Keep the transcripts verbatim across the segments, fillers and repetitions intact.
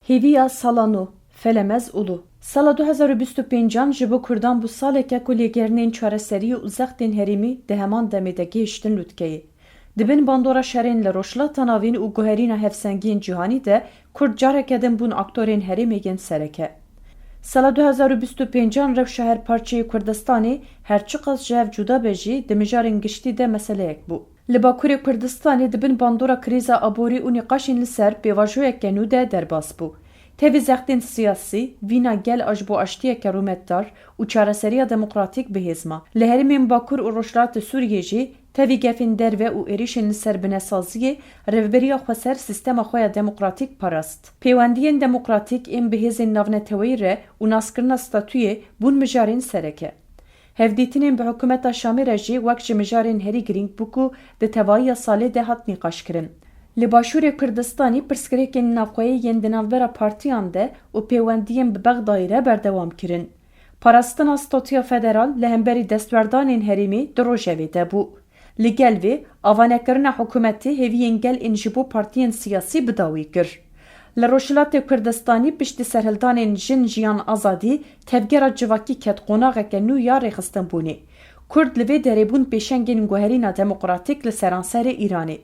Hêviya sala nû, Felemez Ulu. Sala du hezar û bîst û pêncan ji bo Kurdan bû saleke ku lêgerînên çareseriyê û zextên herêmî di heman demê de gihiştin lûtkeyê. Di bin bandora şerên li Rojhilata Navîn û guherîna hevsengiyên cîhanî de Kurd careke din bûn aktorên herêmê yên sereke. Sala du hezar û bîst û pêncan rewşa her parçeyê Kurdistanê her çiqas ji hev cuda be jî di mijarên giştî de meseleyek bû. Li Bakurê Kurdistanê di bin bandora krîza aborî û nîqaşên li ser pêvajoyeke nû de derbas bû. Tevî zextên siyasî, vîna gel a ji bo aştiyeke rûmetdar û çareseriya demokratîk bi hêz ma. Li herêmên Bakur û Rojhilatê Sûriyê jî tevî gefên derve û êrîşên li ser binesaziyê rêveberiya xweser sîstema xwe ya demokratîk parast. Pêwendiyên demokratîk ên bi hêzên navneteweyî re û naskirina statûyê bûn mijarên sereke. Hevdîtinên bi hikûmeta Şamê re jî wek ji mijarên herî girîng bû ku di tevahiya salê de hat nîqaşkirin. Li Başûrê Kurdistanî pirsgirêkên navxweyî yên di navbera partiyan de û pêwendiyên bi Bexdayê re berdewam kirin. Parastina statûya federal li hemberî destwerdanên herêmî di rojevê de bû. Li gel vê, avanekirina hikûmetê hêviyên gel ên ji bo partiyên siyasî bi dawî kir. Li Rojhilatê Kurdistanî piştî serhildanên Jin Jiyan Azadî, tevgera civakî ket qonaxeke nû ya rêxistinbûnê. Kurd li vê derê bûn pêşengên guherîna demokratîk li seranserê Îranê.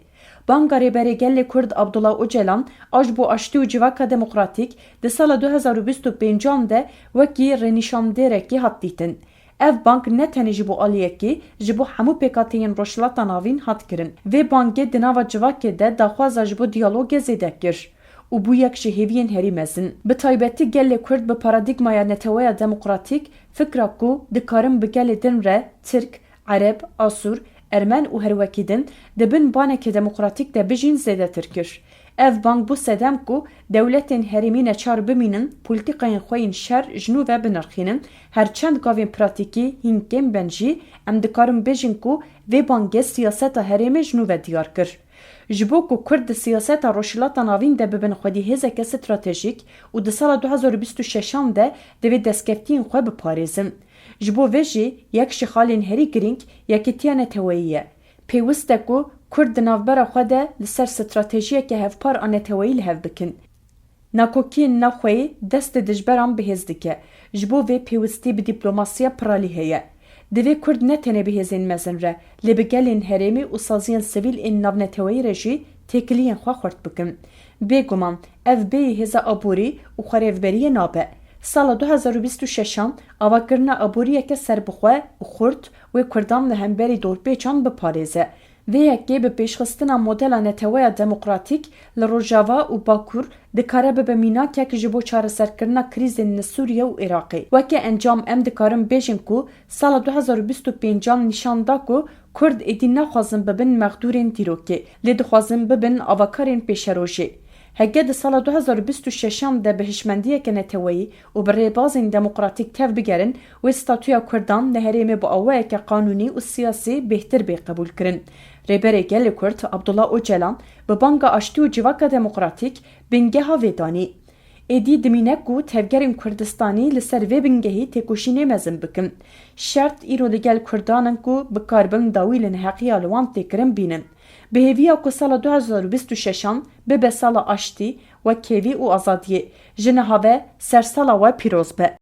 Banga Rêberê Gelê Kurd Abdullah Ocalan a ji bo aştî û civaka demokratîk di sala du hezar û bîst û pêncan de wekî rênîşandêrekî hat dîtin. Ev bang ne tenê ji bo aliyekê, ji bo hemû pêkhateyên Rojhilata Navîn hat kirin. Vê bangê di nava civakê de daxwaza ji bo diyalogê zêde kir û bû yek ji hêviyên herî mezin. Bi taybetî gelê Kurd bi paradîgmaya neteweya demokratîk, fikra ku dikarin bi gelê din re, Tirk, Ereb, Asûr, Ermen û her wekî din, di bin banekê demokratîk de bijîn zêdetir kir. Ev bang bû sedem ku dewletên herêmî neçar bimînin polîtîkayên xwe yên şer ji nû ve binirxînin, her çend gavên pratîkî hîn kêm ben jî, em dikarin bêjin ku vê bangê siyaseta herêmê ji nû ve diyar kir. Ji bo ku Kurd di siyaseta Rojhilata Navîn de bibin xwedî hêzeke stratejîk û di sala du hezar û bîst û şeşan de divê destkeftiyên xwe biparêzin. Ji bo vê jî yek ji xalên herî girîng yekîtiya neteweyî ye. Pêwist e ku Kurd di navbera xwe de li ser stratejiyeke hevpar a neteweyî li hev bikin. Nakokiyên navxweyî destê dijberan bi hêz dike. Ji bo vê pêwistî bi dîplomasiya piralî heye. Divê Kurd ne tenê bi hêzên mezin re, lê bi gelên herêmî û saziyên sivîl ên navneteweyî re jî têkiliyên xwe xurt bikin. Bêguman, ev bêyî hêza aborî û xwerêvberiyê nabe. Sala du hezar û bîst û şeşan avakirina aboriyeke serbixwe û xurt wê Kurdan li hemberî dorpêçan biparêze. Vê yekê bi pêşxistina modela neteweya demokratîk li Rojava û Bakur dikare bibe mînakek ji bo çareserkirina krîzên li Sûriye û Iraqê. Weke encam em dikarin bêjin ku sala du hezar û bîst û pêncan nîşan da ku Kurd êdî naxwazin bibin mexdûrên dîrokê, lê dixwazin bibin avakarên pêşerojê. Heke di sala du hezar û bîst û şeşan de bi hişmendiyeke neteweyî û bi rêbazên demokratîk tev bigerin, wê statûya Kurdan li herêmê bi awayeke qanûnî û siyasî bêhtir bê qebûlkirin. Rêberê Gelê Kurd Abdullah Ocalan bi banga aştî û civaka demokratîk bingeha vê danî. Êdî dimîne ku tevgerên Kurdistanî li ser vê bingehî têkoşînê mezin bikin. Şert îro li gel Kurdan in ku bikaribin dawî li neheqiya li wan tê kirin bînin. Bi hêviya ku sala du hezar û bîst û şeşan bibe sala aştî, wekhevî û azadiyê. Ji niha ve sersala we pîroz be.